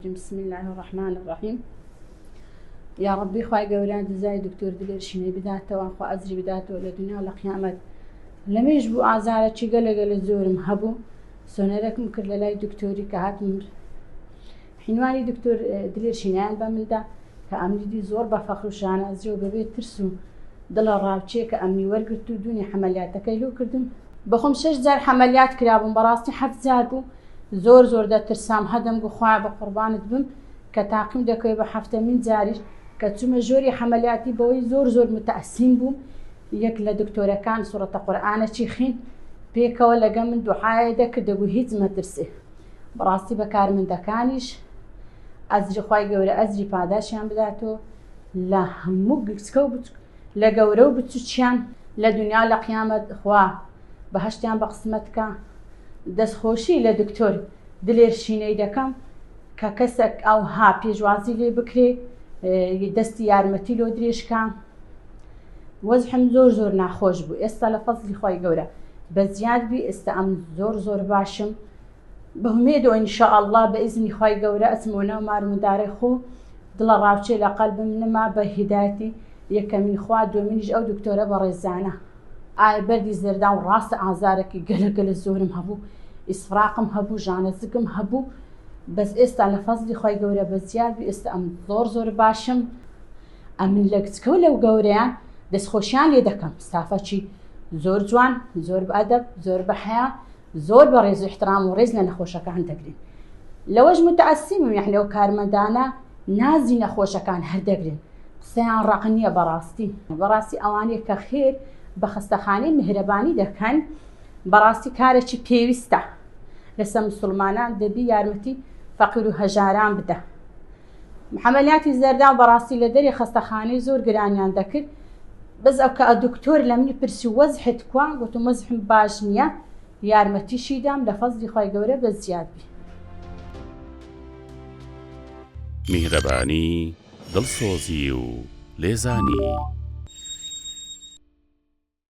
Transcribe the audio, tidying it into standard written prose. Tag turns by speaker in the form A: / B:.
A: الرجیم بسم الله الرحمن الرحیم یا ڕبی خوای گەورە جزای دکتۆر دلێر شینەی بداتەوە خوا ئەجری بداتەوە لە دنیا لە قیامەت لەمێژ بوو ئازارەکی گەلە گەلە زۆرم هەبوو سۆنەرەکم کرد لە لای دکتۆری کە هاتم حینوانی دکتۆر دلێر شینیان بە مندا کە ئەمنیدی زۆر بە فەخر و شانازیەوە بەبێ ترس و دڵە ڕاوچێ کە ئەمنی وەرگرت و دوونی حەمەلیاتەکەی لۆ کردم بەخۆم شەش جار حەمەلیات کرابووم بەڕاستی حەفت جار بوو زۆر زۆر دەترسام هەدەم گو خوایە بە قوڕبانت بم کە تاقیم دەکەوێ بە حەفتەمین جاریش کە چوومە ژۆری حەمەلیاتی بەوەی زۆر زۆر متەئسیم بووم یەک لە دکتۆرەکان سوڕەتە قورئانەکی خین پێکەوە لەگە من دوعاە دەکرد دەگو هیچ مەترسێ بەڕاستی بە کارمەندەکانیش ئەجری خوای گەورە ئەجری پاداشیان بداتەوە لە هەموو گچکە و بچ لە گەورە و بچوچیان لە دنیا لە قیامەت خوا بەهەشتیان بە قسمەت کە دەستخۆشی لە دکتۆر دلێر شینەی دەکەم کە کەسێک ئەوها پێشوازی لێ بکرێ دەستی یارمەتی لۆ درێژکە وەزحم زۆر زۆر ناخۆش بوو ئێستا لە فەزلی خی گەورە بە زیاد بی ئێستا ئەم زۆر زۆر باشم بە هومێدەوە ان شاء اللە بە ئیزنی خوای گەورە ئەچمەوە ناو مارمدارەی خۆ دڵە ڕاوچێ لە قەلبم نەما بە هیدایەتی یەکەمین خوا دووەمینیش ئەو دکتۆرە بەڕێزانە. ئایا بەردی زەرداو ڕاستە ئازارێکی گەلە گەلە زۆرم هەبوو ئیسفراقم هەبوو ژانە زگم هەبوو بەس ئێستا لە فەزلی خوای گەورە بە زیاد بی ئێستا ئەم زۆر زۆر باشم ئەمن لە گچکە و لەو گەورەیان دەستخۆشیان لێ دەکەم ستافەکی زۆر جوان زۆر بە ئەدەب زۆر بە حەیا زۆر بە ڕێز و احترام و ڕێز لە نەخۆشەکان دەگرن لەوەش متعسیمم یعنی ئەو کارمەندانە نازی نەخۆشەکان هەر دەگرن قسەیان ڕق نییە بەڕاستی بەڕاستی ئەوانەیە کە خێر بە خەستەخانەی میهرەبانی دەکەن بەڕاستی کارێکی پێویستە لەسەر مسلمانان دەبی یارمەتی فەقیر و هەژاران بدە عەمەلیاتی زەرداو بەڕاستی لە دەری خەستەخانەی زۆر گرانیان دەکرد بەس ئەو کە دکتۆر لە منی پرسی وەزحت کوا گوتم وەزحم باش نییە یارمەتیشی دام لە فەزلی خوای گەورە بە زیاد بی.
B: میهرەبانی، دڵسۆزی و لێزانی.